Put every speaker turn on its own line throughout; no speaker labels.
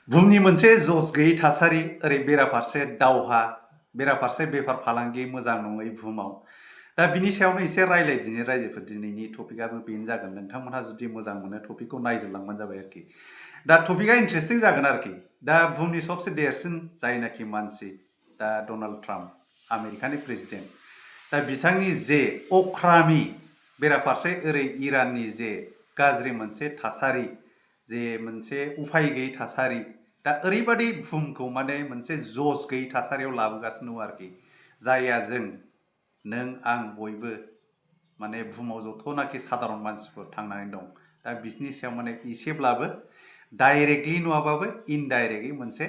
बुहुमनि मोनसे जस गैयै थासारि ओरै बेराफारसे दावहा बेराफारसे बेफार फालांगि मोजां नङै बुहुमाव दा बिनि सायावनो एसे रायज्लायदिनि रायजोफोर दिनैनि टपिकआबो बेनो जागोन नोंथांमोनहा जुदि मोजां मोनो टपिकखौ नायजोबलांबानो जाबाय आरोखि दा टपिकआ इन्टारेस्टिं जागोन आरोखि दा बुहुमनि सबसे देरसिन जायनाखि मानसि दा डनाल्ड ट्राम्प आमेरिकानि प्रेसिडेन्ट दा बिथांनि जे अख्रामि बेराफारसे ओरै इराननि जे गाज्रि मोनसे थासारि जे मोनसे उफाय गैयै थासारि दा ओरैबादि बुहुमखौ माने मोनसे जस गैयै थासारियाव लाबोगासिनो दं आरोखि जायहा जों नों आं बयबो माने बुहुमाव जथ'नाखि साधारन मानसिफोर थांनानै दं दा बिसोरनि सायाव माने एसेब्लाबो डाइरेक्टलि नङाबाबो इनडाइरेक्टलि मोनसे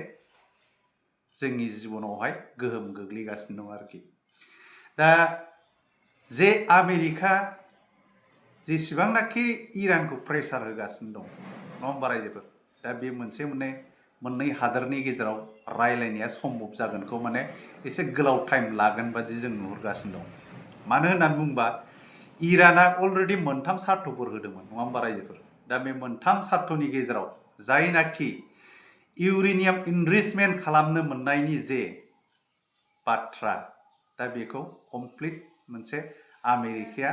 जोंनि जिबनावहाय गोहोम गोग्लैगासिनो दं आरोखि दा जे आमेरिका जेसेबांनाखि इरानखौ प्रेसार होगासिनो दं नङा होमबा रायजोफोर दा बे मोननै हादोरनि गेजेराव रायलायनाया सम्भब जागोनखौ माने एसे गोलाव टाइम लागोन बादि जों नुहुरगासिनो दं मानो होननानै बुंबा इराना अलरेडि मोनथाम सार्थफोर होदोंमोन नङा होमबा रायजोफोर दा बे मोनथाम सार्थनि गेजेराव जायनाखि इउरेनियाम इनरिचमेन्ट खालामनो मोननायनि जे बाथ्रा दा बेखौ कमप्लिट मोनसे आमेरिकाया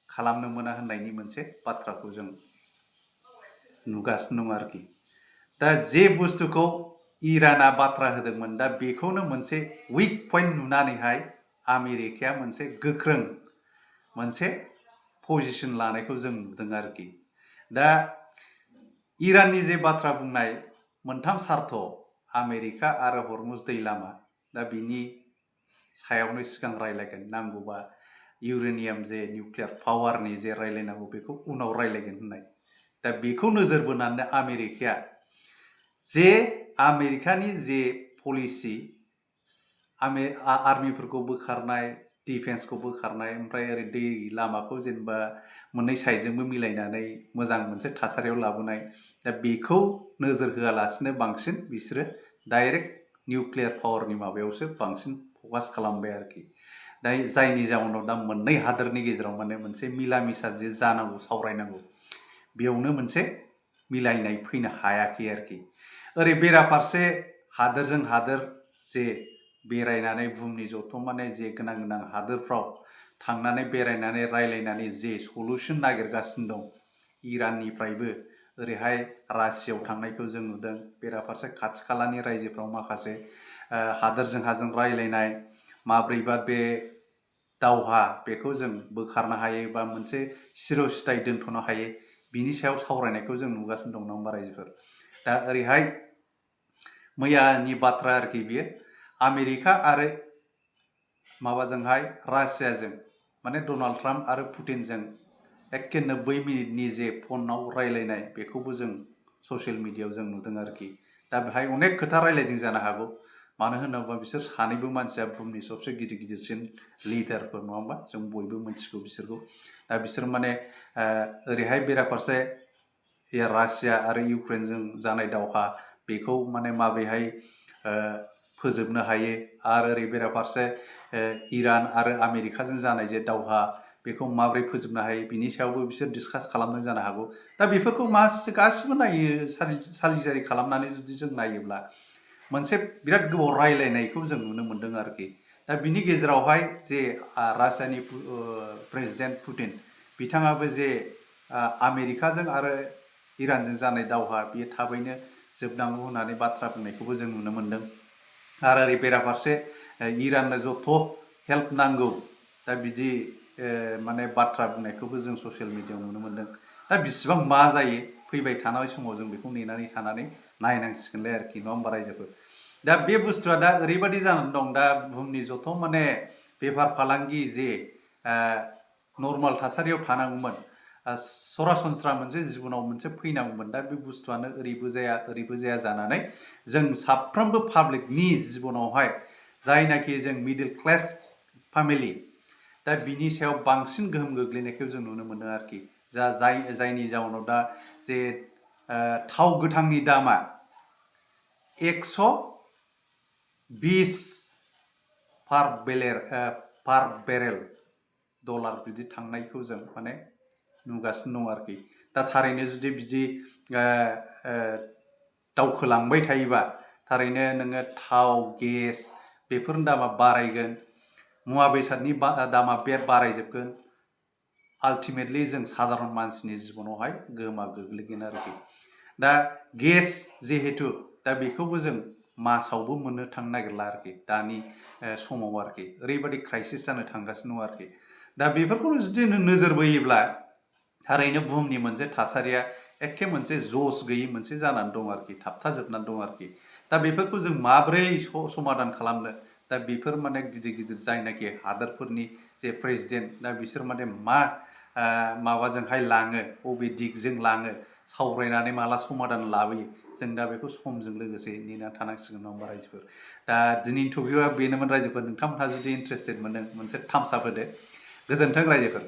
खालामनो मोना होननायनि मोनसे बाथ्राखौ जों नुगासिनो दं आरोखि दा जे बुस्थुखौ इराना बाथ्रा होदोंमोन दा बेखौनो मोनसे उइक पइन्ट नुनानैहाय आमेरिकाया मोनसे गोख्रों मोनसे पजिसन लानायखौ जों नुदों आरोखि दा इराननि जे बाथ्रा बुंनाय मोनथाम सार्थ आमेरिका आरो हरमुज दै लामा दा बिनि सायावनो सिगां रायलायगोन नांगौबा इउरेनियाम जे निउक्लियार पावारनि जे रायलायनांगौ बेखौ उनाव रायलायगोन होननाय दा बेखौ नोजोर बोनानै आमेरिकाया जे आमेरिकानि जे पलिसि आर्मिफोरखौ बोखारनाय डिफेन्सखौ बोखारनाय ओमफ्राय ओरै दै लामाखौ जेनेबा मोननै साइडजोंबो मिलायनानै मोजां मोनसे थासारियाव लाबोनाय दा बेखौ नोजोर होआलासिनो बांसिन बिसोरो डाइरेक्ट निउक्लियार पावारनि माबायावसो बांसिन फकास खालामबाय आरोखि दा जायनि जाउनाव दा मोननै हादोरनि गेजेराव माने मोनसे मिला मिसा जे जानांगौ सावरायनांगौ बेयावनो मोनसे मिलायनाय फैनो हायाखै आरोखि ओरै बेराफारसे हादोरजों हादोर जे बेरायनानै बुहुमनि जथुम्मानि जे गोनां गोनां हादोरफ्राव थांनानै बेरायनानै रायलायनानै जे सलुसन नागिरगासिनो दं इराननिफ्रायबो ओरैहाय रासियाव थांनायखौ जों नुदों बेराफारसे खाथि खालानि रायजोफ्राव माखासे हादोरजों हाजों रायलायनाय माब्रैबा बे दावहा बेखौ जों बोखारनो हायो बा मोनसे सिर' सिथाय दोनथ'नो हायो बिनि सायाव सावरायनायखौ जों नुगासिनो दं नङा होमबा रायजोफोर दा ओरैहाय मैयानि बाथ्रा आरोखि बियो आमेरिका आरो माबाजोंहाय रासियाजों माने डनाल्ड ट्राम्प आरो पुटिनजों एखे 90 मिनिटनि जे फनाव रायलायनाय बेखौबो जों ससियेल मिडियायाव जों नुदों आरोखि दा बेहाय अनेक खोथा रायलायदों जानो हागौ मानो होनोबा बिसोर सानैबो मानसिया बुहुमनि सबसे गिदिरसिन लिडारफोर नङा होमबा जों बयबो मिथिगौ बिसोरखौ दा बिसोर माने ओरैहाय बेराफारसे रासिया आरो इउक्रेनजों जानाय दावहा बेखौ माने माब्रैहाय फोजोबनो हायो आरो ओरै बेराफारसे इरान आरो आमेरिकाजों जानाय जे दावहा बेखौ माब्रै फोजोबनो हायो बिनि सायावबो बिसोर डिसकास खालामदों जानो हागौ दा बेफोरखौ गासिबो नायो सालिजारि खालामनानै जुदि जों नायोब्ला मोनसे बिराद गोबाव रायलायनायखौ जों नुनो मोन्दों आरोखि दा बिनि गेजेरावहाय जे रासियानि प्रेसिडेन्ट पुटिन बिथाङाबो जे आमेरिकाजों आरो इरानजों जानाय दावहा बियो थाबैनो जोबनांगौ होननानै बाथ्रा बुंनायखौबो जों नुनो मोन्दों आरो ओरै बेराफारसे इराननो जथ' हेल्प नांगौ दा बिदि माने बाथ्रा बुंनायखौबो जों ससियेल मिडियायाव नुनो मोन्दों दा बिसिबां मा जायो फैबाय थानाय समाव जों बेखौ नेनानै थानानै नायनांसिगोनलाय आरोखि नङा होमबा रायजोफोर दा बे बुस्थुआ दा ओरैबादि जानानै दं दा बुहुमनि जथ' माने बेफार फालांगि जे नर्माल थासारियाव थानांगौमोन सरासनस्रा मोनसे जिबनाव मोनसे फैनांगौमोन दा बे बुस्थुआनो ओरैबो जाया जानानै जों साफ्रोमबो पाब्लिकनि जिबनावहाय जायनाखि जों मिडिल क्लास फेमिलि दा बिनि सायाव बांसिन गोहोम गोग्लैनायखौ जों नुनो मोनो आरोखि जायनि जाउनाव दा जे थाव गोथांनि दामा 120 पार बेरेल डलार बिदि थांनायखौ जों माने नुगासिनो दं आरोखि दा थारैनो जुदि बिदि दावखोलांबाय थायोबा थारैनो नोङो थाव गेस बेफोरनि दामा बारायगोन मुवा बेसादनि दामा बे बारायजोबगोन आल्टिमेटलि जों साधारन मानसिनि जिबनावहाय गोहोमा गोग्लैगोन आरोखि दा गेस जिहेतु दा बेखौबो जों मासावबो मोननो थांनो नागिरला आरोखि दानि समाव आरोखि ओरैबायदि क्राइसिस जानो थांगासिनो दं आरोखि दा बेफोरखौनो जुदि नोजोर बोयोब्ला थारैनो बुहुमनि मोनसे थासारिया एखे मोनसे जस गैयै मोनसे जानानै दं आरोखि थाबथाजोबनानै दं आरोखि दा बेफोरखौ जों माब्रै समाधान खालामनो दा बेफोर माने गिदिर गिदिर जायनाखि हादोरफोरनि जे प्रेसिडेन्ट दा बिसोर माने मा माबाजोंहाय लाङो बबे दिगजों लाङो सावरायनानै माला समाधान लाबोयो जों दा बेखौ समजों लोगोसे नेना थानांसिगोन नङा होमबा रायजोफोर दा दिनैनि टपिकआ बेनोमोन रायजोफोर नोंथांमोनहा जुदि इन्ट्रेस्टेड मोनदों मोनसे थाम्स आप होदो गोजोन्थों रायजोफोर